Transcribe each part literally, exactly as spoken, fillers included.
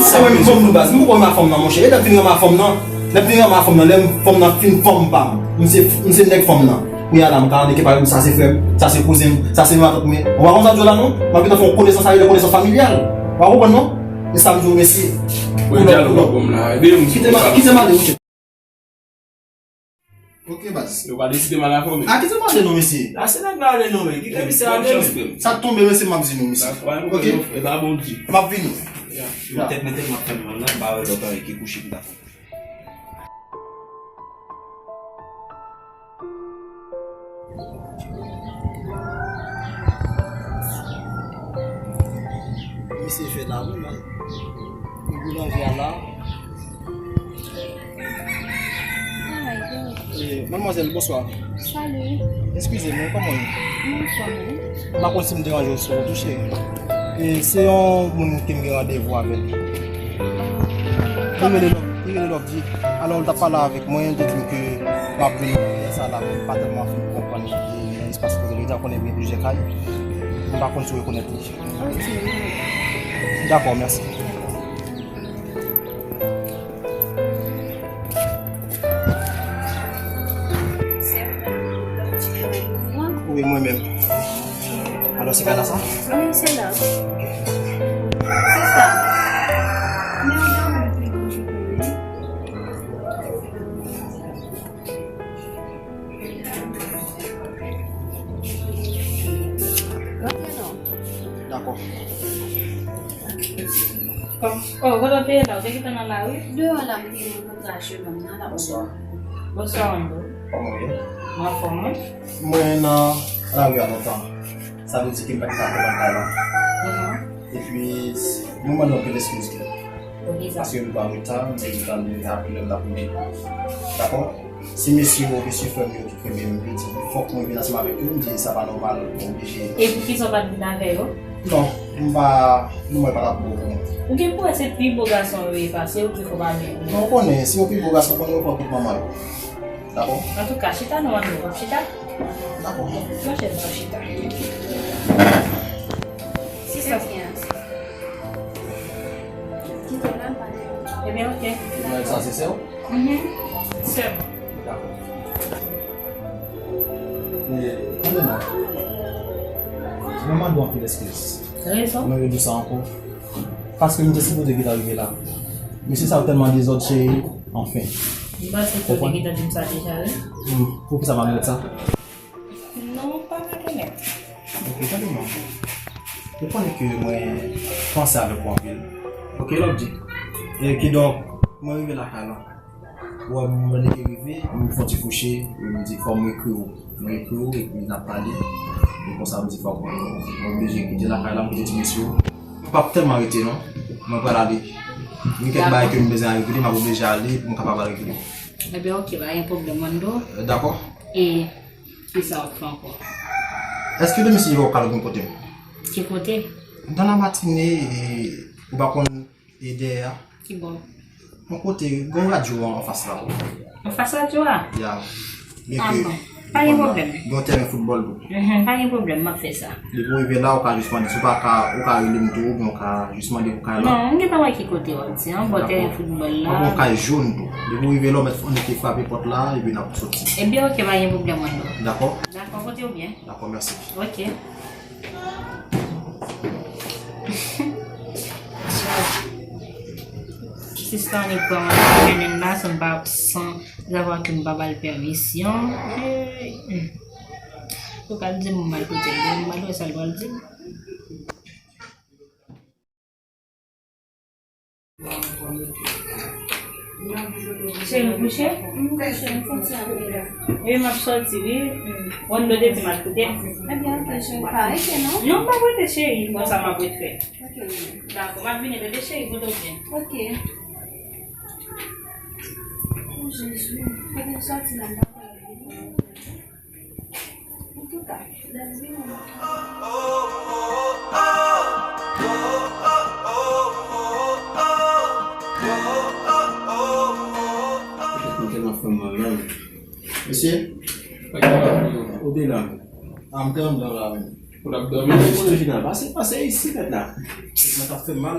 Sa mwen menm fanm nou baz, m poko renmen fanm nan monchè. E lè m fin renmen fanm nan, lè m fin renmen fanm nan, lè fanm nan fin fanm pa m. M se, m se nèg fanm nan. Kounye a la, m ka annik epa m, sa se frè m, sa se kouzen m, sa se matant mwen. Ou pa konn sa m di w la non? M ap gentan fè yon konesans avè l, konesans familyal. Ou pa konprann non? E sa m di w, mèsi. Kite m, kite m ale, monchè. Ok, baz. Yo pa deside mal afòme. A, kite m ale non, mesye. A, se nèg la ale non, men. Kite misye ale, men. Sa k tonbe, mesye, m ap di nou, mesye. Ok? E pa bon di. M ap vini. Yo tèt mete m ap fè mal la, m pa wè lòt anyen ki kouche m ta fè. Misye fè la, wi, men. Li boulanje a la. Eh, madmwazèl, bonswa. Salut. Eskize m, kòman w ye? M anfòm, wi. M pa konn si m deranje w sou wout ou, cheri. Eh, se yon moun ke m gen randevou avè l. Li rele Love, li rele Loveji. Alò, l t ap pale avèk mwen, li te di m ke l ap vin nan kay sa la, men m pa tèlman fin konprann ki nan espas kote l ye, ou konnen gen plizyè kay. M pa konn si w rekonèt li. Ok. Dakò, mèsi. Wi, mwen menm. Alò, se kay la sa? Wi, se la. Se sa. Men yon dòmi pi gwo ki pou li. Dakò. Kòm, oh, kote w te ye la? Ou te gentan nan lari? Deyò la, m te nan kontra chemen m nan la. Bonswa. Bonswa, Wando. Kòman w ye? M anfòm, wi. Mwen nan lari a lontan. Sa vle di ke m pa t ka pran kay la. Mhm. Epi, mwen mande w anpil eskiz tou. Paske m pran reta, m te gentan, m te gentan anpil lè m t ap rive. Dakò? Se mesye yo, mesye frè m yo ki kenbe m, yo di fòk mwen vin ansanm avèk yo, m di sa pa nòmal, mwen oblije. E poukisa w pa t vin avè yo? Non, m pa, non, mwen pa t ap bon pou mwen. Ou gen pou wè se pi bo gason yo ye pase yo ki fò pa vin. Non, ou konnen, si yo pi bo gason, konnen yo pran kout manman yo. Dakò? Antouka, chita non, Wando, w ap chita? Dakò. Monchè, w ap chita. Sista. Ebyen, oke. Sa se sè w? Mhm. Sè m. Dakò. Men, tande non. Mwen mande w anpil eskiz. Rezon? Mwen redi sa ankò. Paske m te sipoze gentan rive la. Mesye sa yo tèlman dezòd, cheri. Anfen. M panse ke w te gentan di m sa deja, wi. Hmm, poukisa m ap regrèt sa? Non, pa rekonèt. Ok, tande non. Ou konnen ke mwen panse avèk ou anpil. Ok, Loveji. E kidonk, mwen rive lakay la. Ou wè, mwen leve, m fè yon ti kouche, e m di fò m ekri w. Mwen ekri w, epi n ap pale. E konsa m di fò mwen, mwen oblije kite lakay la, m kite ti mesye yo. Mwen p ap tèlman rete non. Mwen pral ale. Gen kèk bagay ke m bezwen al regle, m ap oblije ale pou m kapab al regle. Ebyen, oke, pa gen pwoblèm, Wando. Dakò. E kisa w ap fè ankò? Èske demen si w ka al gen kote m? Ki kote? Dan la matine, e, ou pa konn, e dèyè a. Ki bò? Yon kote, gen yon radyo an, anfas la. Anfas radyo a? Ya. Men ke, bon. Pa gen pwoblèm. Gen yon tèren foutbòl tou. Mhm, pa gen pwoblèm, m ap fè sa. Depi w rive la, ou ka jis mande, si w pa ka, ou ka rele m tou, oubyen ou ka jis mande pou kay la. Non, m gentan wè ki kote w ap di an, bò tèren foutbòl la. Dakò. Ou ka yon kay jòn tou. Depi w rive la, ou mèt annik frape pòt la, epi n ap soti. Ebyen, oke, pa gen pwoblèm, Wando. Dakò? Dakò, pote w byen. Dakò, mèsi. Oke. Sista annik pran mwen nan men l la, san m pa, san zavwa ke m pa ba l pèmisyon. Hey. Yo pral di m maltrete l, m pral wè sa l pral di m. Cheri, ou kouche? M kouche, m fon ti apre la. Wi, m ap sòti, wi. Wando te di m al koute. Ebyen, oke, cheri, pa rete, non? Non, m p ap rete, cheri. Bon, sa m ap ret fè. Oke, wi. Dakò, m ap vini, bebe cheri, pote w byen. Oke. O Jezi, kote m sòti la, m pa kwè. Antouka, lè l vini. Mwen tèlman fè mal la. Mesye? Ou te la? A, m te anndan la, wi. Ou t ap dòmi? Ou te vin anba, se pase isi, mèt la. Mwen t ap fè mal.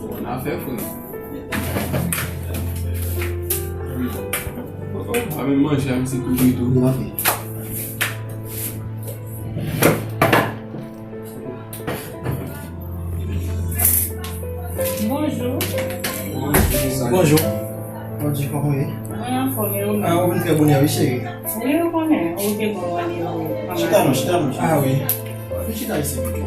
Bon afè, frè. A menm manje a, misye kouri tou. Li anvi. Bonjou. Bonjou. Bonjou, kòman w ye? Mwen anfòm, e ou menm? Ah, ou vin trè bonè, wi, cheri. Wi, ou konnen, ou te bon, w ale, ou. Chita non, chita non. Ah, wi. Vin chita isi pito.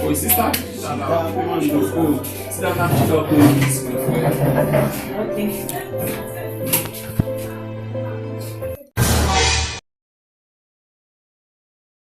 Wi, sista, chita la, ou manje, ou. Sista, n ap chita, ou pran yon biskit, frè. Ok.